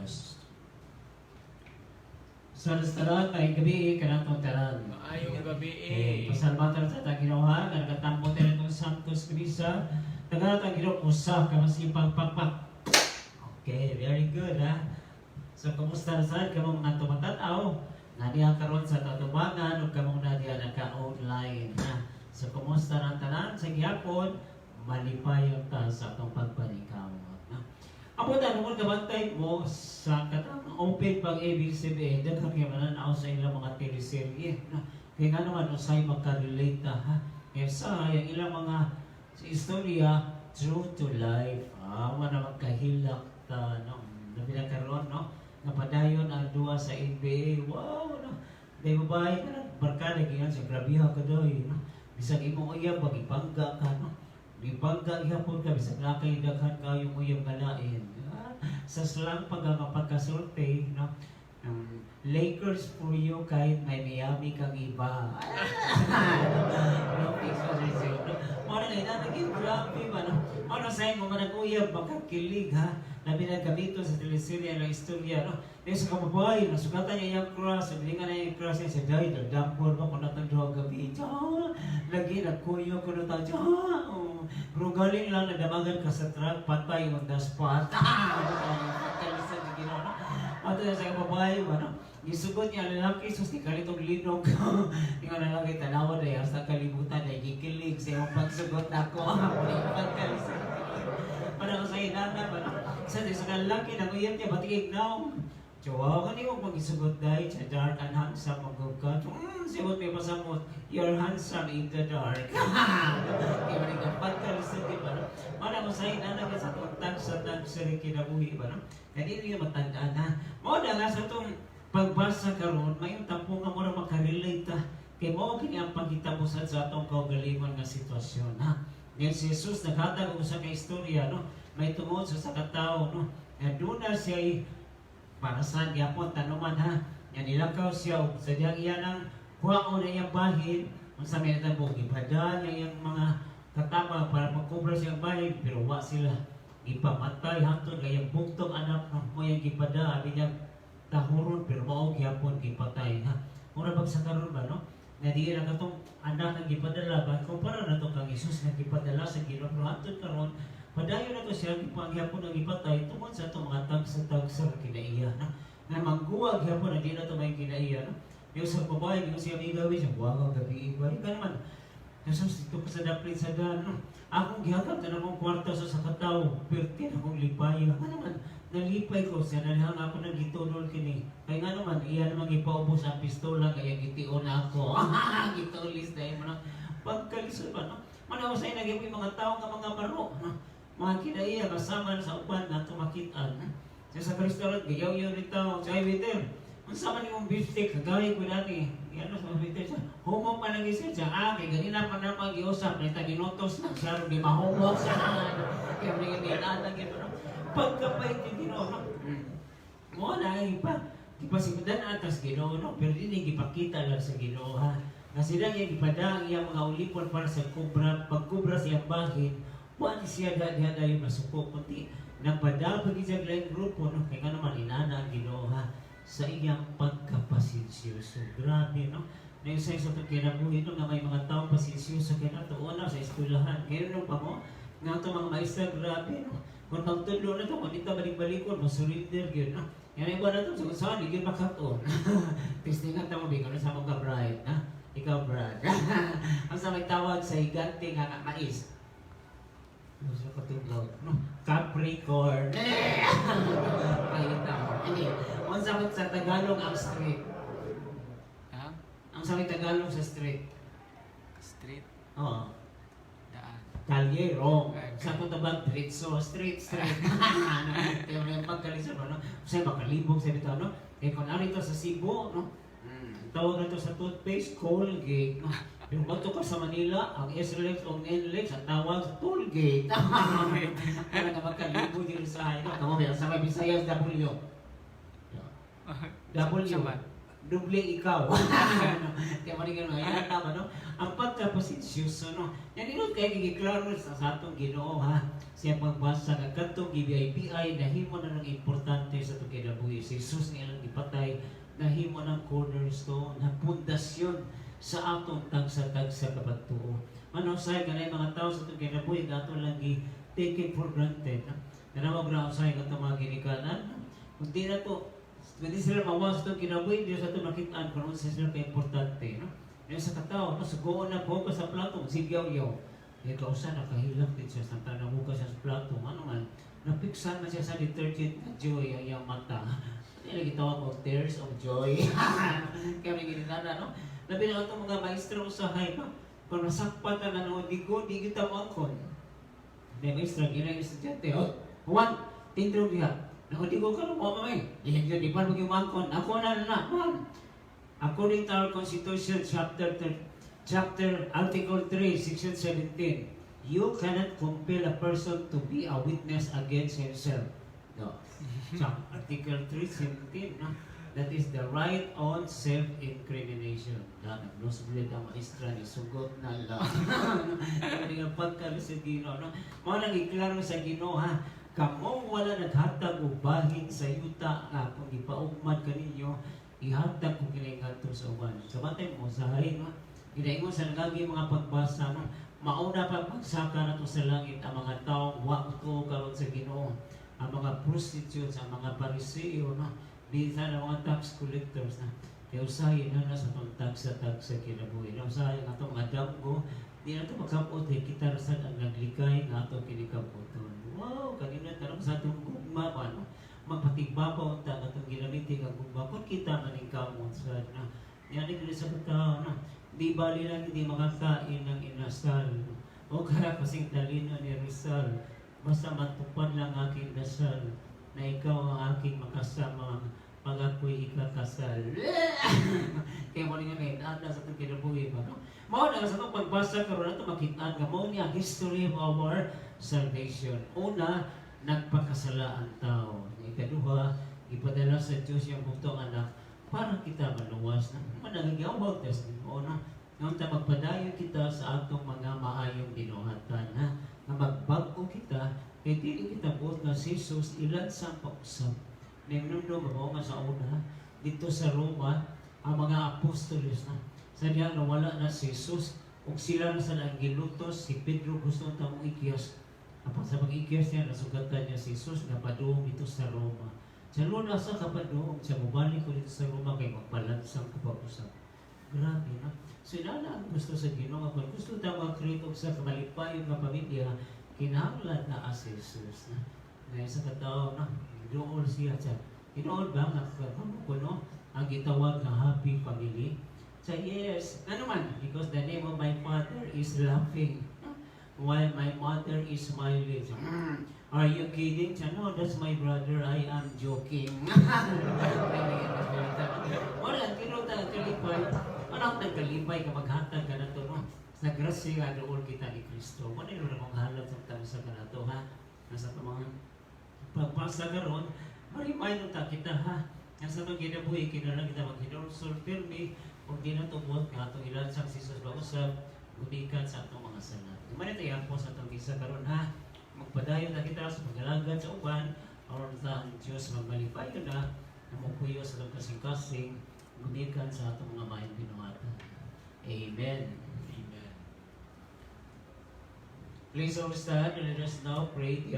Christ. Sa restaurant, maayong gabii kanatong tanan. Maayong gabi Eh, pasalamatan sa atong Ginoo ha, nga nagatampo tayo itong Santos Misa. Tagaan ang Ginoo usa ka masipag pakpak. Okay, very good ha. So kumusta na sad kamong mga tumatanaw na diha karon sa tatubangan ug kamong na diha naka-online ha? So kumusta na ang tanan sa gihapon, malipayon ta sa atong pagpaningkamot ha? Amo ta nungod kabantay mo sa katang open pag ABCB, daghan kay mananaw sa ilang mga teleserye no? Kay nga naman usay makarelate ta ha. Kaya sa yung ilang mga sa istorya true to life. Ah, wala magkahilak ta no. Labi na karon no. Napadayon ang duwa sa NBA. Wow no. Dahil babae ka na, barkada giyan sa grabiha ka doy no. Bisag imong uyab pag ipangga ka no. Gipangga gihapon ka bisag naa kay daghan kayong uyab nga lain. Ah, sa slang pag nga pagkasulti no. Lakers for you kahit may Miami kang iba. No, fix pa siya. No? Mao na na naging grabe ba no? Mao na sa mo man uyab makakilig ha. Labi na gamito sa teleserye ang istorya no. Dahil sa kababae, nasugatan niya iyang cross, sabi nga na iyang cross niya sa day, nagdampor ba kung natang duha gabi. Tiyan, lagi nagkuyo ko na tayo. Tiyan, oh. Pero galing lang nadamagan ka sa truck, patay on the spot. Ah, kalisan sa Ginoo no. Ato sa kababae ba no? Gisugot niya ang lalaki, sus ni kalitong linog. Ingon na lalaki, tanawa na sa kalibutan ay gikilig sa imong pagsugot nako. Pagkalisan. Para ko sa inana ba no? Sa sa lalaki, nanguyab niya, batigig naong. Jowa ka niyo magisugot dahil sa dark and handsome magug ka. Sigot may pasamot. You're handsome in the dark. Kaya man ka pagkalisod, di ba no? Mana mo sa inana ka sa atong tagsa tagsa rin kinabuhi ba no? Kaya di niyo matandaan ha. Mao na nga sa atong pagbasa karon may tampo nga mura makarelate ta. Kay mao kini ang paghitabusan sa atong kaugalingon nga sitwasyon ha. Ngayon si Jesus naghatag og usa ka istorya no. May tungod sa katao no. Nga duna siya para sa gyapon tanuman ha. Nga nilakaw siya og sa diyang iya nang kuhaon na iyang bahin unsa may natabo gipada niya iyang mga katama para magkobra siyang bahin pero wa sila gipamatay hangtod kay iyang bugtong anak no mo iyang gipada abi niya tahuron pero mao gyapon gipatay ha. Mura bag sa karon ba no? Nga di na katong anak ang gipadala ba kumpara na to kang Hesus nga gipadala sa Ginoo pero hangtod karon padayon na to siya gipangyapon ang gipatay tungod sa atong mga tagsa-tagsa nga kinaiya no? Nga mangguwa gyapon na di na to may kinaiya no? Yung sa babae, yung siya amigawi siya, buwaga gabi iba. Ika naman, Jesus, dito ko sa daplit sa daan, no? Akong gihatag na akong kwarta sa katawo, perti na akong lipay. Nga naman, nalipay ko siya, nalihang ako nang gitunol kini. Kaya nga naman, iya naman gipaubos ang pistola, kaya gitiun ako. Gitulis dahil mo na. Pagkalisod ba, no? Manaw sa inagay yung mga tao nga mga maro, no? Mga kinaiya, kasama sa uban na tumakitaan. No? Sa restaurant, gayaw-yaw rin tao. Sa waiter, unsa man imong beefsteak, kagawin ko dati. Yan sa waiter siya. Humok pa lang isa siya. Ah, kay ganina pa na pag-iusap. Nita ginutos na siya, di mahumok siya. Kaya may ginaan gino, no? Pagkapait yung Ginoo, no? Mo na, ipa. Gipasimudan atas Ginoo, no? Pero di gipakita lang sa Ginoo, ha? Nga sila niya gipada ang iyang mga ulipon para sa kubra, pagkubra sa iyang bahin, wa ni siya da diha dayon masuko kundi nagpada pag siya laing grupo no kay ngano man inana ang Ginoo ha sa iyang pagkapasensyoso. Grabe no. Na sa sa itong kinabuhi no nga may mga taong pasensyoso kay nato una sa eskwelahan. Kaya no pa mo nga ato mga maestra grabe no. Kung magtudlo na to, kung dito balik-balikon, masurrender gyud no. Yan iba na to, sa saan, di gyud makaton. Testingan ta mo, bigon sa mga ka-bright, ha? Ikaw, Brad. Ang sa may tawag sa higante nga mais. Ano sa katulog? No? Capricorn. Ay, tao. Ano? Ang sakit sa Tagalog ang street. Ha? Ang sakit Tagalog sa street. Street, Oo. Daan. Kalye, wrong. Sa kung tabang diretso, street, street. Ano, kaya mo yung pagkalisod, no? Kasi makalibog sa bitaw, no? Eh, kung ano ito sa Cebu, no? Tawag na ito sa toothpaste, Colgate, no? Yung bato ka sa Manila, ang SLEX o NLEX, ang tawag sa tollgate. Kaya nga magkalibog dito sa no? Kamo, sa may Visayas, W. W. Sama. Doble ikaw. Kaya mo rin ayan tama, no? Ang pagkapasensyoso, no? Yan inot kay giklaro sa atong Ginoo, ha? Siya pagbasa nga kadtong gi-BIBI nahimo na ng importante sa atong kinabuhi. Si Jesus nga ilang gipatay, nahimo ng cornerstone, na pundasyon sa atong tagsa-tagsa ka pagtuo. Mano say kanay mga tao sa atong kinabuhi nga ato lang gi take it for granted. No? Nanawag ra usay nga itong mga ginikanan. No? Kung di na to, kung di sila mawas sa atong kinabuhi, di sa ato makitaan kung unsa sila ka-importante. No? Yung sa katao, no, sugoon na po sa plato, sigyaw-yaw. Eh, kausa, nakahilak din siya sa tanaw siya sa plato. Ano man, napiksan na siya sa detergent na Joy ang iyang mata. Hindi lagi tawag og tears of joy. Kaya may ginitana, no? Labi na itong mga maestro usahay pa. Kung nasakpan na no, di ko, di kita mo angkon. May maestro, ginang estudyante, "Oh, Juan, tindrong diha. Naku, di ko ka mo, mamay. Di, di pa mo yung angkon. Ako na na na, Juan. According to our Constitution, chapter Article 3, Section 17, you cannot compel a person to be a witness against himself." No. So, Article 3, 17, no? That is the right on self-incrimination. Na, nag-nosebleed ang maestra ni sugot na lang. Kaya nga pagka sa Ginoo, no? Mao nang iklaro sa Ginoo, ha? Kamong wala naghatag og bahin sa yuta nga kung gipaugmad kaninyo, ihatag ko kini ngadto sa uban. Sa batay mo usahay, no? Ginaingon sa nagagi mga pagbasa, no? Mauna pa pagsaka nato sa langit ang mga taong wa motuo karon sa Ginoo, ang mga prostitutes, ang mga Pariseo, no? Bisan ang mga tax collectors na. Kaya usahay na na sa pagtagsa-tagsa kinabuhi. Na usahay ang atong mga damgo, di na ito magkapot, eh, kita rasan ang naglikay nga atong kinikabuton. Wow, kanina tanong sa atong gugma ba, no? Magpatigbabaw ta ang atong ginamiti ang gugma. Kung kita maning kamot sa na, yan ni sa katao na, di bali lang hindi makakain ng inasal. O kaya kasing talino ni Rizal, basta matupad lang aking dasal na ikaw ang aking makasama pag ako'y ikakasal. Kaya mo nga ngayon, na sa itong kinabuhi ba, no? Mao na sa itong pagbasa karon nato makitaan nga mao niya ang history of our salvation. Una, nagpakasala ang tao. Ikaduha, ipadala sa Diyos yung bugtong anak para kita maluwas na managigawag tas Ginoo na nga ta magpadayon kita sa atong mga maayong binuhatan, ha, nga magbag-o kita kay dili kita buot nga si Jesus ilansa pausab. Nimnundo ba nga sa una dito sa Roma ang mga apostoles na sa diya nga wala na si Jesus ug sila na sa ang gilutos si Pedro, gusto ta mo ikyas. Apan sa pag-ikyas niya, nasugatan niya si Jesus nga padung dito sa Roma. Sa luna sa kapadung siya, mobalik ko dito sa Roma kay magpalansang ko pa usab. Grabe na. So inana ang gusto sa Ginoo nga kung gusto ta mag-create og sa kamalipayon nga pamilya, kinahanglan na si Jesus na. Na sa katao na dool siya siya. Tinuod ba nga kamo kuno ang gitawag nga happy family? So yes, ano man, because the name of my father is laughing while my mother is smiling. So, "Are you kidding?" So, "No, that's my brother. I am joking." Wala, tinuod ang kalipay. Wala akong nagkalipay ka maghatag ka na to, no? Sa grasya nga dool kita ni Kristo. Wala yun akong halap sa tao sa kanato, ha? Nasa ito mga pagpasa karon, ma-remind ta kita, ha? Nga sa itong kinabuhi, kinahanglan kita maghinulsol pirmi, kung di na tumuot nga atong ilansang si Jesus ba usab, gumikan sa atong mga sala. Duman ito po sa atong gisa karon, ha? Magpadayon na kita sa pag-alagad sa uban, aron sa ang Diyos magmalipayon na, namukuyo sa atong kasing-kasing, gumikan sa atong mga maayong binuhatan. Amen. Amen. Please all stand and let us now pray the